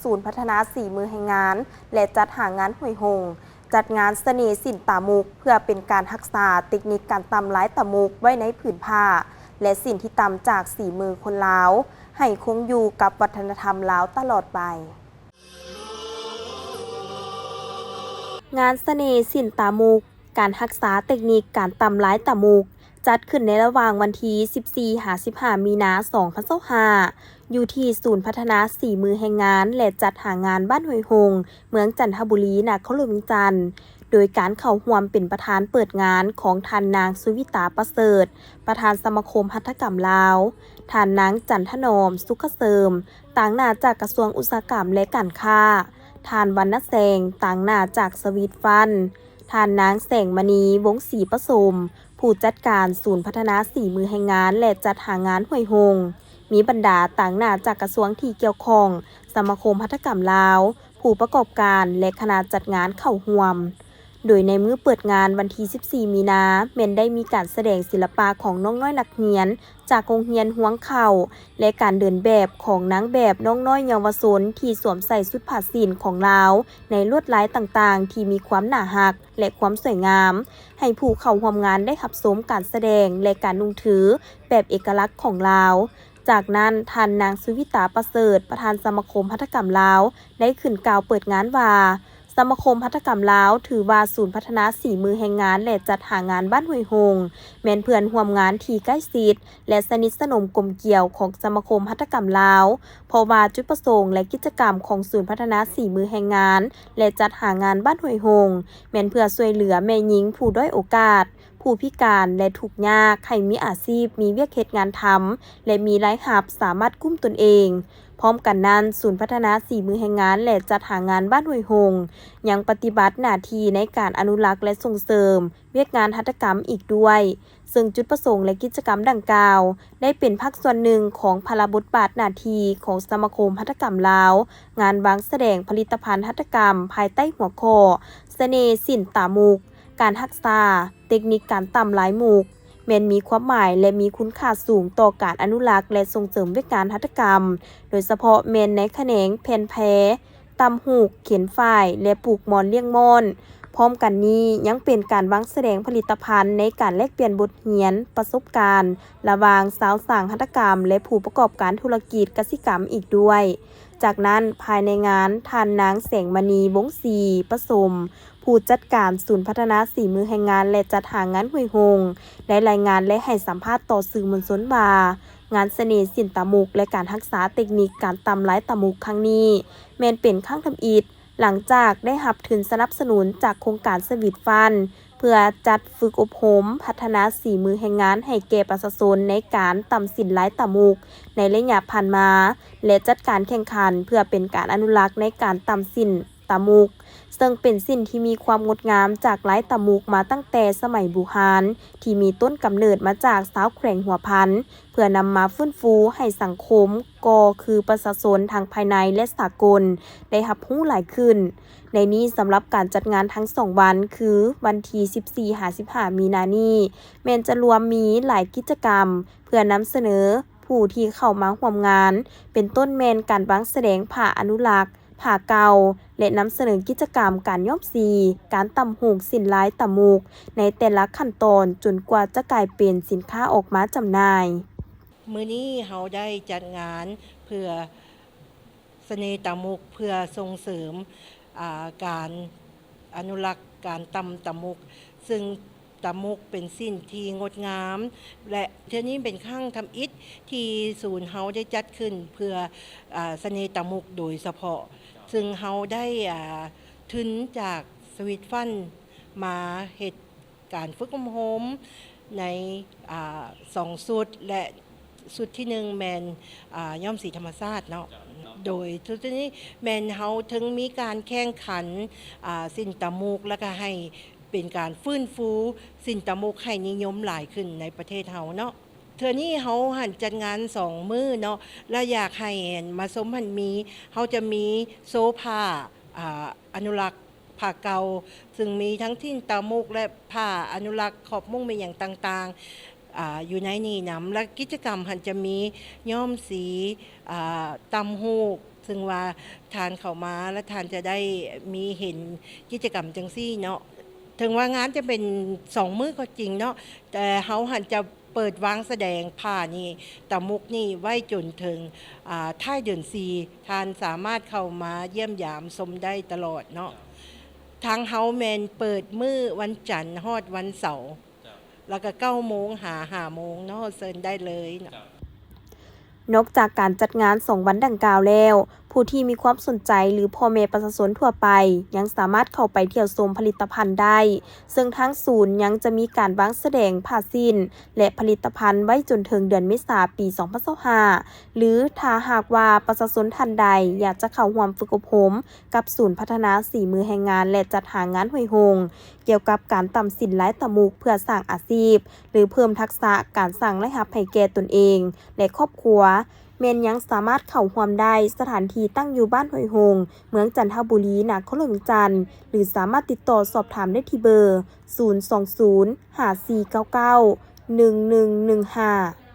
ສູນພັດທະນາສີມືແຮງງານ ແລະ ຈັດຫາງານຫ້ວຍຫົງ ຈັດງານສະເໜ່ສິນຕາມຸກ ເພື່ອເປັນການຮັກສາເຕັກນິກການຕ່ຳລາຍຕາມຸກໄວ້ໃນຜືນຜ້າ ແລະ ສິນທີ່ຕ່ຳຈາກສີມືຄົນລາວ ໃຫ້ຄົງຢູ່ກັບວັດທະນະທຳລາວຕະຫຼອດໄປ. ງານສະເໜ່ສິນຕາມຸກ ການຮັກສາເຕັກນິກການຕ່ຳລາຍຕາມຸກ ຈັດຂຶ້ນໃນລະຫວ່າງວັນທີສິບສີ່ຫາສິບຫ້າມີນາສອງພັນຊາວຫ້າ ຢູ່ທີ່ສູນພັດທະນາສີມືແຮງງານ ແລະ ຈັດຫາງານບ້ານຫ້ວຍຫົງ ເມືອງຈັນທະບູລີ ນະຄອນຫຼວງວຽງຈັນ ໂດຍການເຂົ້າຮ່ວມເປັນປະທານເປີດງານຂອງທ່ານນາງ ສຸວິຕາ ປະເສີດ ປະທານສະມາຄົມຫັດຖະກຳລາວ, ທ່ານນາງ ຈັນຖະໜອມ ສຸກຂະເສີມ ຕາງໜ້າຈາກກະຊວງອຸດສາຫະກຳ ແລະ ການຄ້າ, ທ່ານ ວັນນະແສງ ຕາງໜ້າຈາກສະວີດຟັນ, ທ່ານນາງ ແສງມະນີ ວົງສີປະສົມ ຜູ້ຈັດການສູນພັດທະນາສີມືແຮງງານ ແລະ ຈັດຫາງານຫ້ວຍຫົງ, ມີບັນດາຕາງໜ້າຈາກກະຊວງທີ່ກ່ຽວຂ້ອງ, ສະມາຄົມຫັດຖະກຳລາວ, ຜູ້ປະກອບການ ແລະ ຄະນະຈັດງານເຂົ້າຮ່ວມ. ໂດຍໃນມື້ເປີດງານວັນທີສິບສີ່ມີນາ ແມ່ນໄດ້ມີການສະແດງສິລະປະຂອງນ້ອງນ້ອຍນັກຮຽນ ຈາກໂຮງຮຽນຮວງເຂົ້າ ແລະ ການເດີນແບບຂອງນາງແບບນ້ອງນ້ອຍເຍົາວະຊົນທີ່ສວມໃສ່ຊຸດຜ້າສິ້ນຂອງລາວ ໃນລວດລາຍຕ່າງໆທີ່ມີຄວາມໜ້າຮັກ ແລະ ຄວາມສວຍງາມ ໃຫ້ຜູ້ເຂົ້າຮ່ວມງານໄດ້ຮັບຊົມການສະແດງ ແລະ ການນຸ່ງຖືແບບເອກະລັກຂອງລາວ. ຈາກນັ້ນ, ທ່ານນາງ ສຸວິຕາ ປະເສີດ ປະທານສະມາຄົມຫັດຖະກຳລາວ ໄດ້ຂຶ້ນກ່າວເປີດງານວ່າ, ສະມາຄົມຫັດຖະກຳລາວ ຖືວ່າສູນພັດທະນາສີມືແຮງງານ ແລະ ຈັດຫາງານບ້ານຫ້ວຍຫົງ ແມ່ນເພື່ອນຮ່ວມງານທີ່ໃກ້ຊິດ ແລະ ສະໜິດສະໜົມກົມກຽວຂອງສະມາຄົມຫັດຖະກຳລາວ, ເພາະວ່າຈຸດປະສົງ ແລະ ກິດຈະກຳຂອງສູນພັດທະນາສີມືແຮງງານ ແລະ ຈັດຫາງານບ້ານຫ້ວຍຫົງ ແມ່ນເພື່ອຊ່ວຍເຫຼືອແມ່ຍິງຜູ້ດ້ອຍໂອກາດ, ຜູ້ພິການ ແລະ ທຸກຍາກ ໃຫ້ມີອາຊີບ, ມີວຽກເຮັດງານທຳ ແລະ ມີລາຍຮັບສາມາດກຸ້ມຕົນເອງ. ພ້ອມກັນນັ້ນ, ສູນພັດທະນາສີມືແຮງງານ ແລະ ຈັດຫາງານບ້ານຫ້ວຍຫົງ ຍັງປະຕິບັດໜ້າທີ່ໃນການອະນຸລັກ ແລະ ສົ່ງເສີມວຽກງານຫັດຖະກຳອີກດ້ວຍ, ເຊິ່ງຈຸດປະສົງ ແລະ ກິດຈະກຳດັ່ງກ່າວ ໄດ້ເປັນພາກສ່ວນໜຶ່ງຂອງພາລະບົດບາດໜ້າທີ່ຂອງສະມາຄົມຫັດຖະກຳລາວ, ງານວາງສະແດງຜະລິດຕະພັນຫັດຖະກຳພາຍໃຕ້ຫົວຂໍ້ ສະເໜ່ສິນຕາມຸກ ການຮັກສາເຕັກນິກການຕ່ຳລາຍມຸກ ແມ່ນມີຄວາມໝາຍ ແລະ ມີຄຸນຄ່າສູງຕໍ່ການອະນຸລັກ ແລະ ສົ່ງເສີມວຽກງານຫັດຖະກຳ, ໂດຍສະເພາະແມ່ນໃນຂະແໜງແຜ່ນແພ, ຕ່ຳຫູກ, ຂຽນຝ້າຍ ແລະ ປູກໝອນລ້ຽງມ້ອນ. ພ້ອມກັນນີ້, ຍັງເປັນການວາງສະແດງຜະລິດຕະພັນໃນການແລກປ່ຽນບົດຮຽນ, ປະສົບການ ລະຫວ່າງຊາວຊ່າງຫັດຖະກຳ ແລະ ຜູ້ປະກອບການທຸລະກິດກະສິກຳອີກດ້ວຍ. ຈາກນັ້ນ, ພາຍໃນງານ, ທ່ານນາງ ແສງມະນີ ວົງສີປະສົມ ຜູ້ຈັດການສູນພັດທະນາສີມືແຮງງານ ແລະ ຈັດຫາງານຫ້ວຍຫົງ ໄດ້ລາຍງານ ແລະ ໃຫ້ສຳພາດຕໍ່ສື່ມວນຊົນວ່າ, ງານສະເໜ່ສິນຕາມຸກ ແລະ ການຮັກສາເຕັກນິກການຕ່ຳລາຍຕາມຸກຄັ້ງນີ້ ແມ່ນເປັນຄັ້ງທຳອິດ ຫຼັງຈາກໄດ້ຮັບທຶນສະໜັບສະໜູນຈາກໂຄງການສະວີດຟັນ ເພື່ອຈັດຝຶກອົບຮົມພັດທະນາສີມືແຮງງານໃຫ້ແກ່ປະຊາຊົນໃນການຕ່ຳສິນລາຍຕາມຸກໃນໄລຍະຜ່ານມາ ແລະ ຈັດການແຂ່ງຂັນເພື່ອເປັນການອະນຸລັກໃນການຕ່ຳສິນຕາມຸກ, ເຊິ່ງເປັນສິນທີ່ມີຄວາມງົດງາມຈາກລາຍຕາມຸກມາຕັ້ງແຕ່ສະໄໝບູຮານ ທີ່ມີຕົ້ນກຳເນີດມາຈາກຊາວແຂວງຫົວພັນ ເພື່ອນຳມາຟື້ນຟູໃຫ້ສັງຄົມ ກໍຄືປະຊາຊົນທັງພາຍໃນ ແລະ ສາກົນ ໄດ້ຮັບຮູ້ຫຼາຍຂຶ້ນ. ໃນນີ້ສຳລັບການຈັດງານທັງສອງວັນ ຄືວັນທີສິບສີ່ຫາສິບຫ້າມີນານີ້ ແມ່ນຈະລວມມີຫຼາຍກິດຈະກຳ ເພື່ອນຳສະເໜີຜູ້ທີ່ເຂົ້າມາຮ່ວມງານ ເປັນຕົ້ນແມ່ນການວາງສະແດງຜ້າອະນຸລັກ, ຜ້າເກົ່າ ແລະ ນຳສະເໜີກິດຈະກຳການຍ້ອມສີ, ການຕ່ຳຫູກສິນລາຍຕາມຸກ ໃນແຕ່ລະຂັ້ນຕອນ ຈົນກວ່າຈະກາຍເປັນສິນຄ້າອອກມາຈຳໜ່າຍ. ມື້ນີ້ເຮົາໄດ້ຈັດງານເພື່ອສະເໜ່ຕາມຸກ ເພື່ອສົ່ງເສີມ ອ່າ ການອະນຸລັກການຕ່ຳຕາມຸກ ເຊິ່ງຕາມຸກເປັນສິນທີ່ງົດງາມ ແລະ ເທື່ອນີ້ເປັນຄັ້ງທຳອິດທີ່ສູນເຮົາໄດ້ຈັດຂຶ້ນເພື່ອ ອ່າ ສະເໜ່ຕາມຸກໂດຍສະເພາະ ເຊິ່ງເຮົາໄດ້ ອ່າ ທຶນຈາກສະວີດຟັນ ມາເຮັດ ການຝຶກອົບຮົມໃນ ອ່າ ສອງຊຸດ ແລະ ຊຸດທີໜຶ່ງແມ່ນ ອ່າ ຍ້ອມສີທຳມະຊາດເນາະ ໂດຍຊຸດນີ້ແມ່ນເຮົາເຖິງມີການແຂ່ງຂັນ ອ່າ ສິນຕາມຸກ ແລ້ວກະໃຫ້ເປັນການຟື້ນຟູສິນຕາມຸກໃຫ້ນິຍົມຫຼາຍຂຶ້ນໃນປະເທດເຮົາເນາະ. ເທື່ອນີ້ເຮົາຫັ້ນຈັດງານສອງມື້ເນາະ ແລະ ຢາກໃຫ້ ອັນ ມາຊົມຫັ້ນມີ ເຮົາຈະມີໂຊຜ້າ ອ່າ ອະນຸລັກ ຜ້າເກົ່າ ຊຶ່ງມີທັງສິ້ນຕາມຸກ ແລະ ຜ້າອະນຸລັກຂອບມຸ້ງແມ່ນຫຍັງຕ່າງໆ ອ່າ ຢູ່ໃນນີ້ນຳ ແລະ ກິດຈະກຳຫັ້ນຈະມີຍ້ອມສີ ອ່າ ຕ່ຳຫູກ ເຊິ່ງວ່າທ່ານເຂົ້າມາແລ້ວທ່ານຈະໄດ້ມີເຫັນກິດຈະກຳຈັ່ງຊີ້ເນາະ. ເຖິງວ່າງານຈະເປັນສອງມື້ກໍຈິງເນາະ, ແຕ່ເຮົາຫັ້ນຈະເປີດວາງສະແດງຜ້ານີ້ ຕາມຸກນີ້ໄວ້ຈົນເຖິງ ອ່າ ທ້າຍເດືອນສີ່ ທ່ານສາມາດເຂົ້າມາຢ້ຽມຢາມຊົມໄດ້ຕະຫຼອດເນາະ. ທາງເຮົາແມ່ນເປີດມື້ວັນຈັນຮອດວັນເສົາ ເຈົ້າ ແລ້ວກໍເກົ້າໂມງຫາຫ້າໂມງເນາະ, ເຊີນໄດ້ເລີຍເນາະ. ເຈົ້າ. ນອກຈາກການຈັດງານສອງວັນດັ່ງກ່າວແລ້ວ, ຜູ້ທີ່ມີຄວາມສົນໃຈ ຫຼື ພໍ່ແມ່ປະຊາຊົນທົ່ວໄປ ຍັງສາມາດເຂົ້າໄປທ່ຽວຊົມຜະລິດຕະພັນໄດ້, ເຊິ່ງທາງສູນຍັງຈະມີການວາງສະແດງຜ້າສິ້ນ ແລະ ຜະລິດຕະພັນໄວ້ຈົນເຖິງເດືອນເມສາປີສອງພັນຊາວຫ້າ ຫຼື ຖ້າຫາກວ່າປະຊາຊົນທ່ານໃດຢາກຈະເຂົ້າຮ່ວມຝຶກອົບຮົມ ກັບສູນພັດທະນາສີມືແຮງງານ ແລະ ຈັດຫາງານຫ້ວຍໂຮງ ກ່ຽວກັບການຕ່ຳສິ້ນລາຍຕາມຸກເພື່ອສ້າງອາຊີບ ຫຼື ເພີ່ມທັກສະການສ້າງລາຍຮັບໃຫ້ແກ່ຕົນເອງ ແລະ ຄອບຄົວ, ແມ່ນຍັງສາມາດເຂົ້າຮ່ວມໄດ້. ສະຖານທີ່ຕັ້ງຢູ່ບ້ານຫ້ວຍໂຮງ, ເມືອງຈັນທະບູລີ, ນະຄອນຫຼວງວຽງຈັນ ຫຼື ສາມາດຕິດຕໍ່ສອບຖາມໄດ້ທີ່ເບີ ສູນສອງສູນ ຫ້າສີ່ເກົ້າເກົ້າ ໜຶ່ງໜຶ່ງໜຶ່ງຫ້າ.